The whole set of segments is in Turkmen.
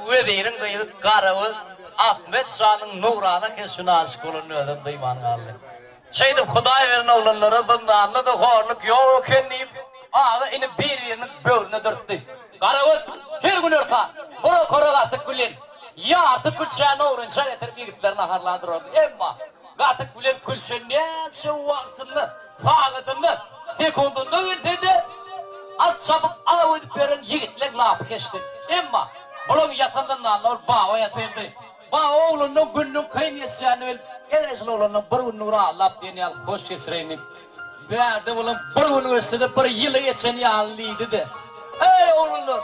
Weziriň gyzy Garagöz Ahmet şanyň nurana keşbine aşyk bolanyny özem duýman galdy. Şeýdip Hudaý beren oglanlara zyndanda-da horluk ýok eken diýip, aga-ini bir-biriniň böwrüne dürtdi. Garagöz her gün erta bir okara gatyk bilen ýarty külçäni ogrynça getirip ýigitleri naharlan durardy. Emma gatyk bilen külçe näçe wagtynda, sagadynda, sekundynda gelse-de, at çapyp aw edip ýören ýigitleň lapy keçdi. Emma bulaň ýatan zyndanda ol baba ýatyrdy. Baba oglunyň gününiň kyn geçýänini bilip, Gel şul oglandan bir gününi bir aldap diýen ýaly hoş geçireýin diýip, bärde bolan bir gün geçse-de bir ýyly geçen ýaly diýdi-de, Eý, oglanlar!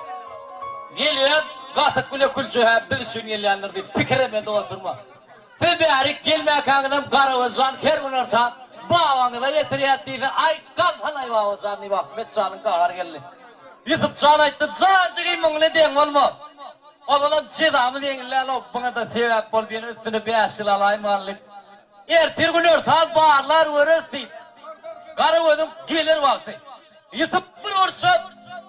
Gelýän gatyk bile külçe-hä biz üçin gelýändir diýip pikirem edip oturma. Siz bärik gelmäkäňizem Garagöz jan her gün erta babaňyza getirýät diýse, aý, galsanaý baba jan diýip Ahmet janyň gahary geldi. Ýusup jan aýtdy, Jan jigim muň bilen deň bolma. Ozalam jezamyz ýeňillän-ow, buňa-da sebäp bolup ýene üstüne bäş ýyl alaýmaly diýip, ertir günortan barlar göreris diýip, Garagözüň geler wagty Ýusup bir burça,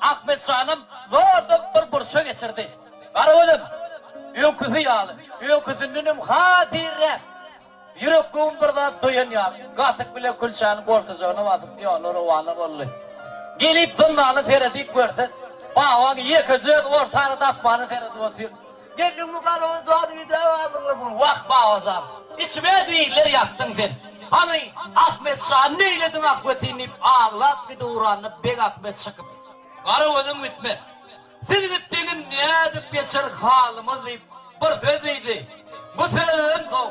Ahmet janam zordan bir burça geçirdi. Garagözem öňküsi ýaly, öňküsindenem has irräk, Ýürek-göwün bir zat duýan ýaly, gatyk bilen külçäni goltujagyna basyp ýola rowana boldy. Gelip zyndana seredip görse, babaň ýekeje özi orta arada asmana seredip otyr. Geldiňmi Garagöz jan, gijä galdyň-la. Wah, baba jan, içime zirler ýakdyň sen. Hany, Ahmet şa neýlediň ahbetin diýip aglap gidiwranda Beg Ahmet çykyp, Garagözüm gitme. Siz gitseňiz nädip geçer halymyz diýip, bir söz diýdi. Bu sözden soň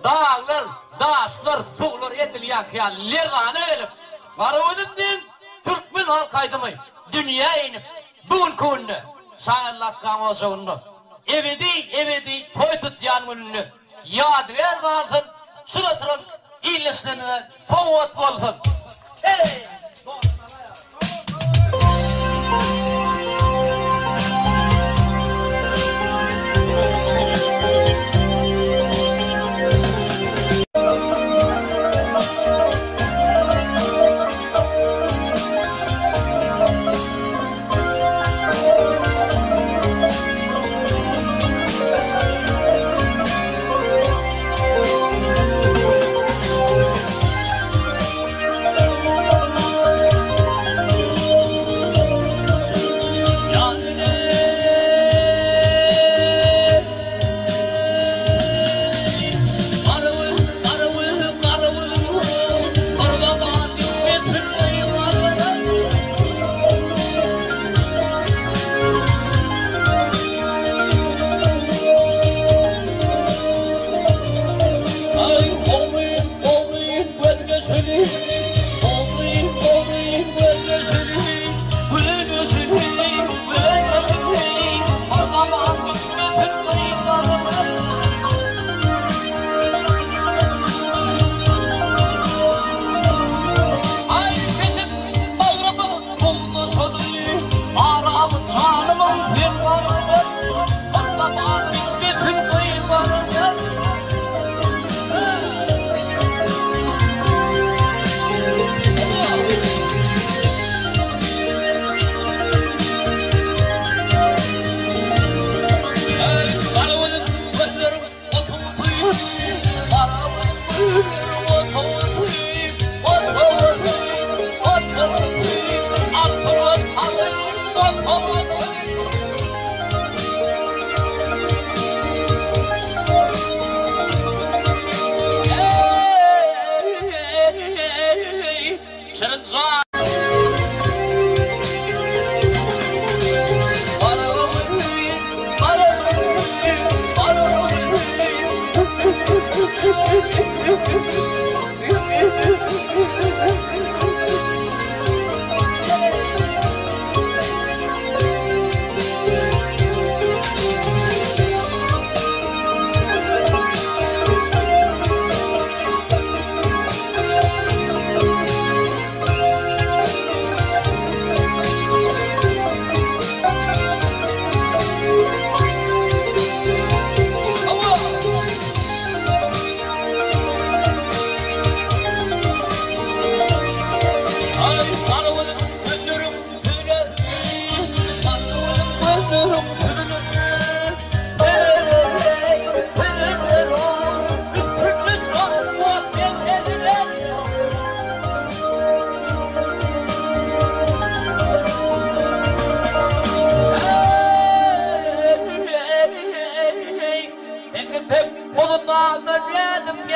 daglar, daşlar, suwlar edil ýaňky ýaly lerzana gelip, Garagözüm diýen türkmen halk aýdymy dünýä inip, bu günki günde Şaellakgaň ojagynda ebedi, ebedi toý tutýan gününde ýadygär galsyn, şul oturan ildeşlerimize sowgat bolsun. Eý!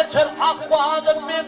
geçen ahwalym men.